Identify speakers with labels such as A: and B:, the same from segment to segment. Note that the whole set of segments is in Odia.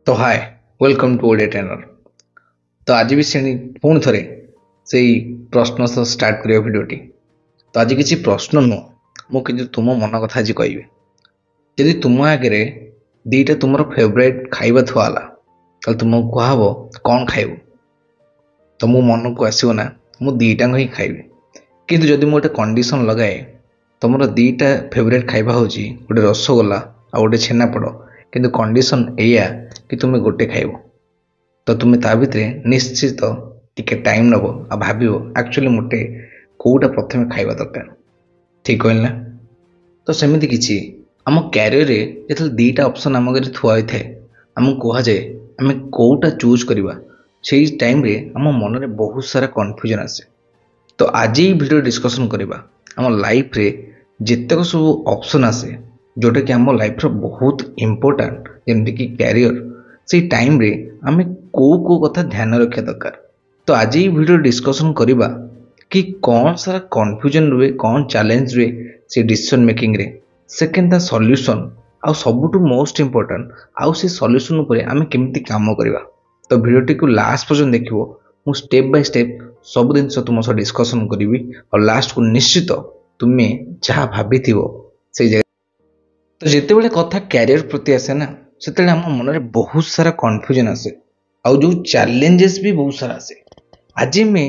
A: ତ ହାଏ, welcome to Odia trainer. ତ ଆଜି ବି ଶ୍ରେଣୀ ପୁଣି ଥରେ ସେଇ ପ୍ରଶ୍ନ ସହ ଷ୍ଟାର୍ଟ କରିବା ଭିଡ଼ିଓଟି। ତ ଆଜି କିଛି ପ୍ରଶ୍ନ ନୁହଁ, ମୁଁ କିନ୍ତୁ ତୁମ ମନ କଥା ଆଜି କହିବି। ଯଦି ତୁମ ଆଗରେ ଦୁଇଟା ତୁମର ଫେଭରାଇଟ୍ ଖାଇବା ଥୁଆ ହେଲା, ତାହେଲେ ତୁମକୁ କୁହାହେବ କ'ଣ ଖାଇବ? ତ ମୋ ମନକୁ ଆସିବ ନା ମୁଁ ଦୁଇଟାଙ୍କ ହିଁ ଖାଇବି। କିନ୍ତୁ ଯଦି ମୁଁ ଗୋଟେ କଣ୍ଡିସନ୍ ଲଗାଏ, ତୁମର ଦୁଇଟା ଫେଭରାଇଟ୍ ଖାଇବା ହେଉଛି ଗୋଟେ ରସଗୋଲା ଆଉ ଗୋଟେ ଛେନାପୋଡ଼, କିନ୍ତୁ କଣ୍ଡିସନ୍ ଏଇଆ କି ତୁମେ ଗୋଟେ ଖାଇବ, ତ ତୁମେ ତା ଭିତରେ ନିଶ୍ଚିତ ଟିକେ ଟାଇମ୍ ନେବ ଆଉ ଭାବିବ ଆକ୍ଚୁଆଲି ମୋତେ କେଉଁଟା ପ୍ରଥମେ ଖାଇବା ଦରକାର। ଠିକ୍ କହିଲି ନା? ତ ସେମିତି କିଛି ଆମ କ୍ୟାରିୟରରେ ଯେତେବେଳେ ଦୁଇଟା ଅପସନ୍ ଆମ ଆଗରେ ଥୁଆ ହୋଇଥାଏ, ଆମକୁ କୁହାଯାଏ ଆମେ କେଉଁଟା ଚୁଜ୍ କରିବା, ସେଇ ଟାଇମ୍ରେ ଆମ ମନରେ ବହୁତ ସାରା କନଫ୍ୟୁଜନ୍ ଆସେ। ତ ଆଜି ଏଇ ଭିଡ଼ିଓ ଡିସ୍କସନ୍ କରିବା ଆମ ଲାଇଫ୍ରେ ଯେତେକ ସବୁ ଅପସନ୍ ଆସେ ଯେଉଁଟାକି ଆମ ଲାଇଫ୍ର ବହୁତ ଇମ୍ପୋର୍ଟାଣ୍ଟ, ଯେମିତିକି କ୍ୟାରିୟର, ସେଇ ଟାଇମ୍ରେ ଆମେ କେଉଁ କେଉଁ କଥା ଧ୍ୟାନ ରଖିବା ଦରକାର। ତ ଆଜି ଏଇ ଭିଡ଼ିଓ ଡିସ୍କସନ୍ କରିବା କି କ'ଣ ସାରା କନଫ୍ୟୁଜନ୍ ରୁହେ, କ'ଣ ଚ୍ୟାଲେଞ୍ଜ ରୁହେ ସେ ଡିସିସନ୍ ମେକିଂରେ, ସେକେଣ୍ଡ ତା ସଲ୍ୟୁସନ୍, ଆଉ ସବୁଠୁ ମୋଷ୍ଟ ଇମ୍ପୋର୍ଟାଣ୍ଟ ଆଉ ସେ ସଲ୍ୟୁସନ୍ ଉପରେ ଆମେ କେମିତି କାମ କରିବା। ତ ଭିଡ଼ିଓଟିକୁ ଲାଷ୍ଟ ପର୍ଯ୍ୟନ୍ତ ଦେଖିବ, ମୁଁ ଷ୍ଟେପ୍ ବାଇ ଷ୍ଟେପ୍ ସବୁ ଜିନିଷ ତୁମ ସହ ଡିସ୍କସନ୍ କରିବି ଆଉ ଲାଷ୍ଟକୁ ନିଶ୍ଚିତ ତୁମେ ଯାହା ଭାବିଥିବ ସେଇ ଜାଗା। ତ ଯେତେବେଳେ କଥା କ୍ୟାରିୟର ପ୍ରତି ଆସେ ନା, ସେତେବେଳେ ଆମ ମନରେ ବହୁତ ସାରା କନଫ୍ୟୁଜନ୍ ଆସେ ଆଉ ଯେଉଁ ଚ୍ୟାଲେଞ୍ଜେସ୍ ବି ବହୁତ ସାରା ଆସେ। ଆଜି ଆମେ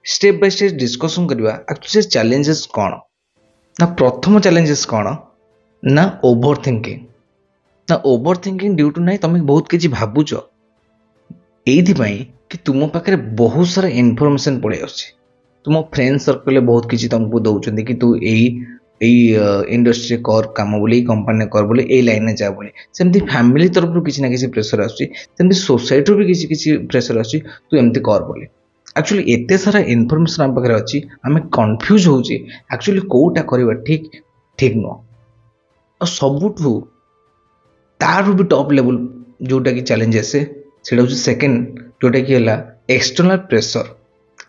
A: ଷ୍ଟେପ୍ ବାଇ ଷ୍ଟେପ୍ ଡିସ୍କସନ୍ କରିବା ଆକ୍ଚୁଆଲି ସେ ଚ୍ୟାଲେଞ୍ଜେସ୍ କ'ଣ। ନା ପ୍ରଥମ ଚ୍ୟାଲେଞ୍ଜେସ୍ କ'ଣ ନା ଓଭର ଥିଙ୍କିଂ। ନା ଓଭର ଥିଙ୍କିଂ ଡ୍ୟୁ ଟୁ ନାହିଁ ତୁମେ ବହୁତ କିଛି ଭାବୁଛ ଏଇଥିପାଇଁ କି ତୁମ ପାଖରେ ବହୁତ ସାରା ଇନଫର୍ମେସନ୍ ପଳେଇ ଆସୁଛି। ତୁମ ଫ୍ରେଣ୍ଡ ସର୍କଲ୍ରେ ବହୁତ କିଛି ତୁମକୁ ଦେଉଛନ୍ତି କି ତୁ ଏଇ ଏଇ ଇଣ୍ଡଷ୍ଟ୍ରିରେ କର କାମ ବୋଲି, ଏଇ କମ୍ପାନୀରେ କର ବୋଲି, ଏଇ ଲାଇନ୍ରେ ଯା ବୋଲି। ସେମିତି ଫ୍ୟାମିଲି ତରଫରୁ କିଛି ନା କିଛି ପ୍ରେସର୍ ଆସୁଛି, ସେମିତି ସୋସାଇଟିରୁ ବି କିଛି କିଛି ପ୍ରେସର୍ ଆସୁଛି ତୁ ଏମିତି କର ବୋଲି। ଆକ୍ଚୁଆଲି ଏତେ ସାରା ଇନଫର୍ମେସନ୍ ଆମ ପାଖରେ ଅଛି, ଆମେ କନଫ୍ୟୁଜ୍ ହେଉଛେ ଆକ୍ଚୁଆଲି କେଉଁଟା କରିବା ଠିକ୍, ଠିକ୍ ନୁହଁ। ଆଉ ସବୁଠୁ ତାଠୁ ବି ଟପ୍ ଲେବୁଲ୍ ଯେଉଁଟାକି ଚ୍ୟାଲେଞ୍ଜ ଆସେ ସେଇଟା ହେଉଛି ସେକେଣ୍ଡ, ଯେଉଁଟାକି ହେଲା ଏକ୍ସଟର୍ନାଲ୍ ପ୍ରେସର୍।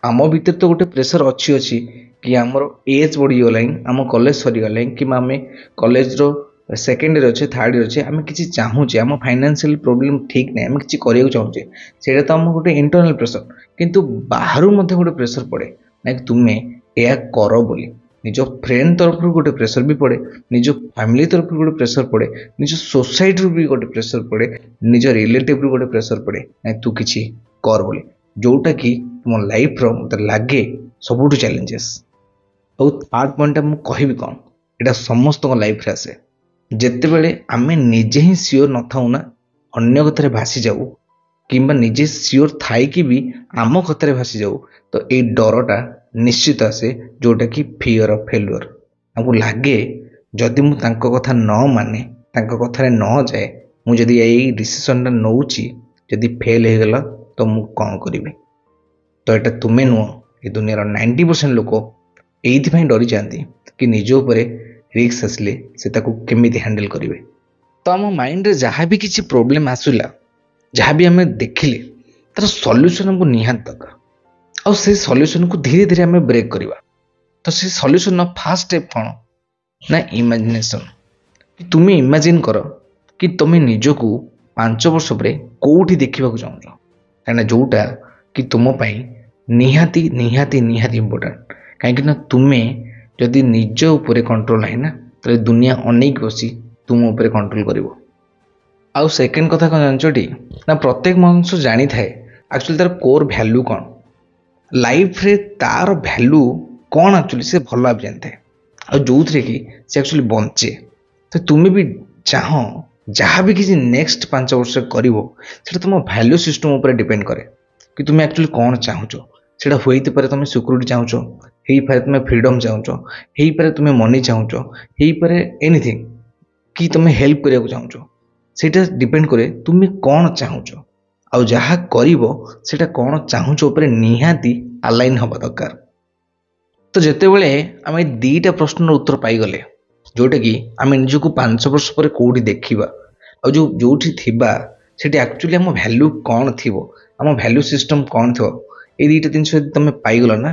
A: ଆମ ଭିତରେ ତ ଗୋଟେ ପ୍ରେସର୍ ଅଛି ଅଛି କି ଆମର ଏଜ୍ ବଢ଼ିଗଲାଣି, ଆମ କଲେଜ ସରିଗଲାଣି, କିମ୍ବା ଆମେ କଲେଜର ସେକେଣ୍ଡ ଇୟର୍ ଅଛେ, ଥାର୍ଡ଼ ଇୟର୍ ଅଛେ, ଆମେ କିଛି ଚାହୁଁଛେ, ଆମ ଫାଇନାନ୍ସିଆଲ୍ ପ୍ରୋବ୍ଲେମ୍ ଠିକ୍ ନାହିଁ, ଆମେ କିଛି କରିବାକୁ ଚାହୁଁଛେ, ସେଇଟା ତ ଆମ ଗୋଟେ ଇଣ୍ଟରନାଲ୍ ପ୍ରେସର୍। କିନ୍ତୁ ବାହାରୁ ମଧ୍ୟ ଗୋଟେ ପ୍ରେସର୍ ପଡ଼େ ନାଇଁ ତୁମେ ଏହା କର ବୋଲି। ନିଜ ଫ୍ରେଣ୍ଡ ତରଫରୁ ଗୋଟେ ପ୍ରେସର୍ ବି ପଡ଼େ, ନିଜ ଫ୍ୟାମିଲି ତରଫରୁ ଗୋଟେ ପ୍ରେସର୍ ପଡ଼େ, ନିଜ ସୋସାଇଟିରୁ ବି ଗୋଟେ ପ୍ରେସର୍ ପଡ଼େ, ନିଜ ରିଲେଟିଭ୍ରୁ ଗୋଟେ ପ୍ରେସର୍ ପଡ଼େ ନାଇଁ ତୁ କିଛି କର ବୋଲି, ଯେଉଁଟାକି ତୁମ ଲାଇଫ୍ର ମୋତେ ଲାଗେ ସବୁଠୁ ଚ୍ୟାଲେଞ୍ଜେସ୍। ଆଉ ଥାର୍ଡ଼ ପଏଣ୍ଟଟା ମୁଁ କହିବି କ'ଣ, ଏଇଟା ସମସ୍ତଙ୍କ ଲାଇଫ୍ରେ ଆସେ। ଯେତେବେଳେ ଆମେ ନିଜେ ହିଁ ସିଓର ନଥାଉ ନା, ଅନ୍ୟ କଥାରେ ଭାସିଯାଉ, କିମ୍ବା ନିଜେ ସିଓର ଥାଇକି ବି ଆମ କଥାରେ ଭାସିଯାଉ, ତ ଏଇ ଡରଟା ନିଶ୍ଚିତ ଆସେ, ଯେଉଁଟାକି ଫିଅର ଅଫ୍ ଫେଲୁଅର୍। ଆମକୁ ଲାଗେ ଯଦି ମୁଁ ତାଙ୍କ କଥା ନ ମାନେ, ତାଙ୍କ କଥାରେ ନ ଯାଏ, ମୁଁ ଯଦି ଏଇ ଡିସିସନ୍ଟା ନେଉଛି, ଯଦି ଫେଲ୍ ହେଇଗଲା ତ ମୁଁ କ'ଣ କରିବି। ତ ଏଇଟା ତୁମେ ନୁହଁ, ଏ ଦୁନିଆର 90% ଲୋକ ଏଇଥିପାଇଁ ଡରିଯାଆନ୍ତି କି ନିଜ ଉପରେ ରିସ୍କ ଆସିଲେ ସେ ତାକୁ କେମିତି ହ୍ୟାଣ୍ଡେଲ୍ କରିବେ। ତ ଆମ ମାଇଣ୍ଡରେ ଯାହା ବି କିଛି ପ୍ରୋବ୍ଲେମ୍ ଆସିଲା, ଯାହା ବି ଆମେ ଦେଖିଲେ, ତା'ର ସଲ୍ୟୁସନ୍ ଆମକୁ ନିହାତି ଦରକାର। ଆଉ ସେ ସଲ୍ୟୁସନ୍କୁ ଧୀରେ ଧୀରେ ଆମେ ବ୍ରେକ୍ କରିବା। ତ ସେ ସଲ୍ୟୁସନ୍ର ଫାର୍ଷ୍ଟ ଷ୍ଟେପ୍ କ'ଣ ନା ଇମାଜିନେସନ୍। ତୁମେ ଇମାଜିନ୍ କର କି ତୁମେ ନିଜକୁ 5 ବର୍ଷ ପରେ କେଉଁଠି ଦେଖିବାକୁ ଚାହୁଁଛ, କାହିଁକିନା ଯେଉଁଟା କି ତୁମ ପାଇଁ ନିହାତି ନିହାତି ନିହାତି ଇମ୍ପୋର୍ଟାଣ୍ଟ। କାହିଁକିନା ତୁମେ ଯଦି ନିଜ ଉପରେ କଣ୍ଟ୍ରୋଲ୍ ନାହିଁ ନା, ତାହେଲେ ଦୁନିଆ ଅନେଇକି ବସି ତୁମ ଉପରେ କଣ୍ଟ୍ରୋଲ୍ କରିବ। ଆଉ ସେକେଣ୍ଡ କଥା କ'ଣ ଜାଣିଛ ଟି ନା, ପ୍ରତ୍ୟେକ ମଣିଷ ଜାଣିଥାଏ ଆକ୍ଚୁଆଲି ତା'ର କୋର୍ ଭ୍ୟାଲ୍ୟୁ କ'ଣ, ଲାଇଫ୍ରେ ତା'ର ଭ୍ୟାଲ୍ୟୁ କ'ଣ ଆକ୍ଚୁଆଲି ସେ ଭଲ ଭାବେ ଜାଣିଥାଏ, ଆଉ ଯେଉଁଥିରେ କି ସେ ଆକ୍ଚୁଆଲି ବଞ୍ଚେ। ତ ତୁମେ ବି ଚାହଁ ଯାହା ବି କିଛି ନେକ୍ସଟ 5 ବର୍ଷ କରିବ, ସେଇଟା ତୁମ ଭ୍ୟାଲ୍ୟୁ ସିଷ୍ଟମ୍ ଉପରେ ଡିପେଣ୍ଡ କରେ କି ତୁମେ ଆକ୍ଚୁଆଲି କ'ଣ ଚାହୁଁଛ। ସେଇଟା ହୋଇପାରେ ତୁମେ ସିକ୍ୟୁରିଟି ଚାହୁଁଛ, ହେଇପାରେ ତୁମେ ଫ୍ରିଡ଼ମ୍ ଚାହୁଁଛ, ହେଇପାରେ ତୁମେ ମନି ଚାହୁଁଛ, ହେଇପାରେ ଏନିଥିଙ୍ଗ କି ତୁମେ ହେଲ୍ପ କରିବାକୁ ଚାହୁଁଛ। ସେଇଟା ଡିପେଣ୍ଡ କରେ ତୁମେ କ'ଣ ଚାହୁଁଛ, ଆଉ ଯାହା କରିବ ସେଇଟା କ'ଣ ଚାହୁଁଛ ଉପରେ ନିହାତି ଆଲାଇନ୍ ହେବା ଦରକାର। ତ ଯେତେବେଳେ ଆମେ ଦୁଇଟା ପ୍ରଶ୍ନର ଉତ୍ତର ପାଇଗଲେ, ଯେଉଁଟାକି ଆମେ ନିଜକୁ 5 ବର୍ଷ ପରେ କେଉଁଠି ଦେଖିବା, ଆଉ ଯେଉଁଠି ଥିବା ସେଠି ଆକ୍ଚୁଆଲି ଆମ ଭ୍ୟାଲ୍ୟୁ କ'ଣ ଥିବ, ଆମ ଭ୍ୟାଲ୍ୟୁ ସିଷ୍ଟମ୍ କ'ଣ ଥିବ, ଏଇ ଦୁଇଟା ଜିନିଷ ଯଦି ତୁମେ ପାଇଗଲ ନା,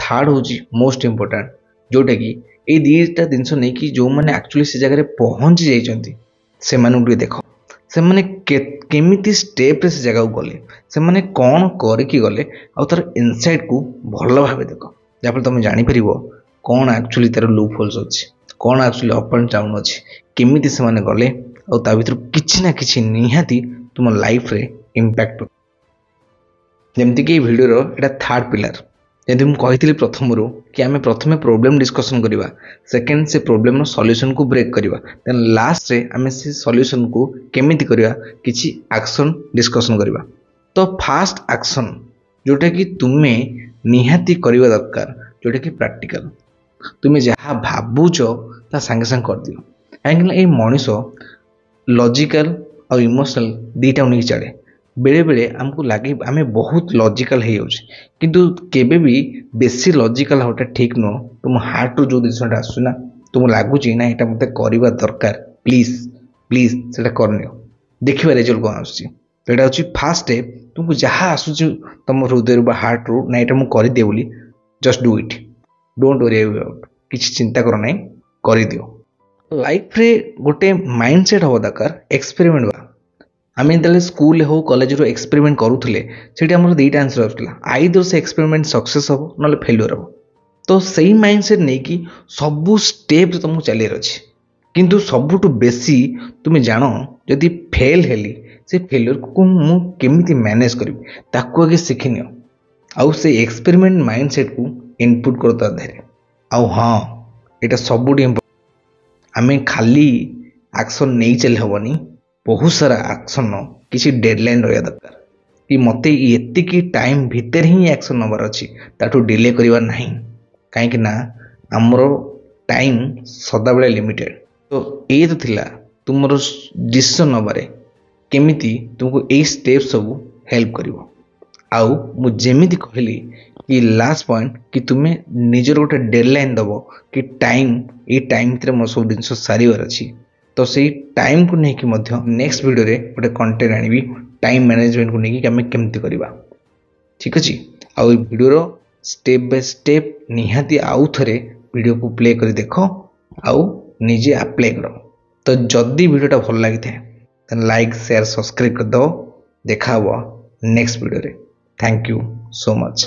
A: ଥାର୍ଡ଼ ହେଉଛି ମୋଷ୍ଟ ଇମ୍ପୋର୍ଟାଣ୍ଟ, ଯେଉଁଟାକି ଏଇ ଦୁଇଟା ଜିନିଷ ନେଇକି ଯେଉଁମାନେ ଆକ୍ଚୁଆଲି ସେ ଜାଗାରେ ପହଞ୍ଚି ଯାଇଛନ୍ତି ସେମାନଙ୍କୁ ଟିକେ ଦେଖ, ସେମାନେ କେମିତି ଷ୍ଟେପ୍ରେ ସେ ଜାଗାକୁ ଗଲେ, ସେମାନେ କ'ଣ କରିକି ଗଲେ, ଆଉ ତା'ର ଇନସାଇଟ୍କୁ ଭଲ ଭାବେ ଦେଖ, ଯାହାଫଳରେ ତୁମେ ଜାଣିପାରିବ କ'ଣ ଆକ୍ଚୁଆଲି ତା'ର ଲୁପ୍ ହୋଲ୍ସ ଅଛି, କ'ଣ ଆକ୍ଚୁଆଲି ଅପ୍ ଆଣ୍ଡ ଡାଉନ୍ ଅଛି, କେମିତି ସେମାନେ ଗଲେ, ଆଉ ତା ଭିତରୁ କିଛି ନା କିଛି ନିହାତି ତୁମ ଲାଇଫ୍ରେ ଇମ୍ପାକ୍ଟ। ଯେମିତିକି ଏଇ ଭିଡ଼ିଓର ଏଇଟା ଥାର୍ଡ଼ ପିଲାର, ଯେମିତି ମୁଁ କହିଥିଲି ପ୍ରଥମରୁ କି ଆମେ ପ୍ରଥମେ ପ୍ରୋବ୍ଲେମ୍ ଡିସ୍କସନ୍ କରିବା, ସେକେଣ୍ଡ ସେ ପ୍ରୋବ୍ଲେମ୍ର ସଲ୍ୟୁସନ୍କୁ ବ୍ରେକ୍ କରିବା, ଦେନ୍ ଲାଷ୍ଟରେ ଆମେ ସେ ସଲ୍ୟୁସନ୍କୁ କେମିତି କରିବା କିଛି ଆକ୍ସନ୍ ଡିସ୍କସନ୍ କରିବା। ତ ଫାଷ୍ଟ ଆକ୍ସନ୍ ଯେଉଁଟାକି ତୁମେ ନିହାତି କରିବା ଦରକାର, ଯେଉଁଟାକି ପ୍ରାକ୍ଟିକାଲ୍, ତୁମେ ଯାହା ଭାବୁଛ ତା ସାଙ୍ଗେ ସାଙ୍ଗେ କରିଦିଅ। କାହିଁକିନା ଏଇ ମଣିଷ ଲଜିକାଲ୍ ଆଉ ଇମୋସନାଲ୍ ଦୁଇଟାକୁ ନେଇକି ଚାଲେ। ବେଳେବେଳେ ଆମକୁ ଲାଗେ ଆମେ ବହୁତ ଲଜିକାଲ୍ ହେଇଯାଉଛେ, କିନ୍ତୁ କେବେ ବି ବେଶୀ ଲଜିକାଲ୍ ହେବାଟା ଠିକ୍ ନୁହଁ। ତୁମ ହାର୍ଟରୁ ଯେଉଁ ଜିନିଷଟା ଆସୁଛି ନା, ତୁମକୁ ଲାଗୁଛି ନା ଏଇଟା ମୋତେ କରିବା ଦରକାର, ପ୍ଲିଜ୍ ପ୍ଲିଜ୍ ସେଇଟା କରିନିଅ, ଦେଖିବା ରେଜଲ୍ଟ କ'ଣ ଆସୁଛି। ତ ଏଇଟା ହେଉଛି ଫାଷ୍ଟ ଷ୍ଟେପ୍। ତୁମକୁ ଯାହା ଆସୁଛି ତୁମ ହୃଦୟରୁ ବା ହାର୍ଟରୁ, ନା ଏଇଟା ମୁଁ କରିଦିଏ ବୋଲି, just do it, don't worry about, କିଛି ଚିନ୍ତା କର ନାହିଁ, କରିଦିଅ। ଲାଇଫ୍ରେ ଗୋଟେ ମାଇଣ୍ଡ ସେଟ୍ ହେବା ଦରକାର, ଏକ୍ସପେରିମେଣ୍ଟ ବା ଆମେ ଯେତେବେଳେ ସ୍କୁଲରେ ହଉ କଲେଜରୁ ଏକ୍ସପେରିମେଣ୍ଟ କରୁଥିଲେ, ସେଇଠି ଆମର ଦୁଇଟା ଆନ୍ସର୍ ଆସୁଥିଲା, ଆଇଦର ସେ ଏକ୍ସପେରିମେଣ୍ଟ ସକ୍ସେସ୍ ହେବ ନହେଲେ ଫେଲୁଅର୍ ହେବ। ତ ସେଇ ମାଇଣ୍ଡ ସେଟ୍ ନେଇକି ସବୁ ଷ୍ଟେପ୍ରେ ତୁମକୁ ଚାଲିବାର ଅଛି। କିନ୍ତୁ ସବୁଠୁ ବେଶୀ ତୁମେ ଜାଣ, ଯଦି ଫେଲ୍ ହେଲି ସେ ଫେଲୁଅର୍କୁ ମୁଁ କେମିତି ମ୍ୟାନେଜ୍ କରିବି ତାକୁ ଆଗେ ଶିଖିନିଅ, ଆଉ ସେ ଏକ୍ସପେରିମେଣ୍ଟ ମାଇଣ୍ଡ ସେଟ୍କୁ ଇନପୁଟ୍ କର ତା ଦେହରେ। ଆଉ ହଁ, ଏଇଟା ସବୁଠୁ ଇମ୍ପୋର୍ଟାଣ୍ଟ, ଆମେ ଖାଲି ଆକ୍ସନ୍ ନେଇ ଚାଲି ହେବନି, ବହୁତ ସାରା ଆକ୍ସନ୍ କିଛି ଡେଡ଼ଲାଇନ୍ ରହିବା ଦରକାର କି ମୋତେ ଏତିକି ଟାଇମ୍ ଭିତରେ ହିଁ ଆକ୍ସନ୍ ନେବାର ଅଛି, ତାଠୁ ଡିଲେ କରିବାର ନାହିଁ। କାହିଁକି ନା ଆମର ଟାଇମ୍ ସଦାବେଳେ ଲିମିଟେଡ଼୍। ତ ଏଇ ତ ଥିଲା ତୁମର ଡିସିସନ୍ ନେବାରେ କେମିତି ତୁମକୁ ଏଇ ଷ୍ଟେପ୍ ସବୁ ହେଲ୍ପ କରିବ। ଆଉ ମୁଁ ଯେମିତି କହିଲି କି ଲାଷ୍ଟ ପଏଣ୍ଟ କି ତୁମେ ନିଜର ଗୋଟେ ଡେଡ଼ଲାଇନ୍ ଦେବ କି ଟାଇମ୍, ଏଇ ଟାଇମ୍ ଭିତରେ ମୋର ସବୁ ଜିନିଷ ସାରିବାର ଅଛି। ତ ସେଇ ଟାଇମ୍କୁ ନେଇକି ମଧ୍ୟ ନେକ୍ସଟ ଭିଡ଼ିଓରେ ଗୋଟେ କଣ୍ଟେଣ୍ଟ ଆଣିବି, ଟାଇମ୍ ମ୍ୟାନେଜମେଣ୍ଟକୁ ନେଇକି ଆମେ କେମିତି କରିବା, ଠିକ୍ ଅଛି। ଆଉ ଏଇ ଭିଡ଼ିଓର ଷ୍ଟେପ୍ ବାଇ ଷ୍ଟେପ୍ ନିହାତି ଆଉ ଥରେ ଭିଡ଼ିଓକୁ ପ୍ଲେ କରି ଦେଖ ଆଉ ନିଜେ ଆପ୍ଲାଏ କର। ତ ଯଦି ଭିଡ଼ିଓଟା ଭଲ ଲାଗିଥାଏ ତାହେଲେ ଲାଇକ୍, ସେୟାର, ସବସ୍କ୍ରାଇବ୍ କରିଦେବ। ଦେଖା ହେବ ନେକ୍ସଟ ଭିଡ଼ିଓରେ। Thank you so much.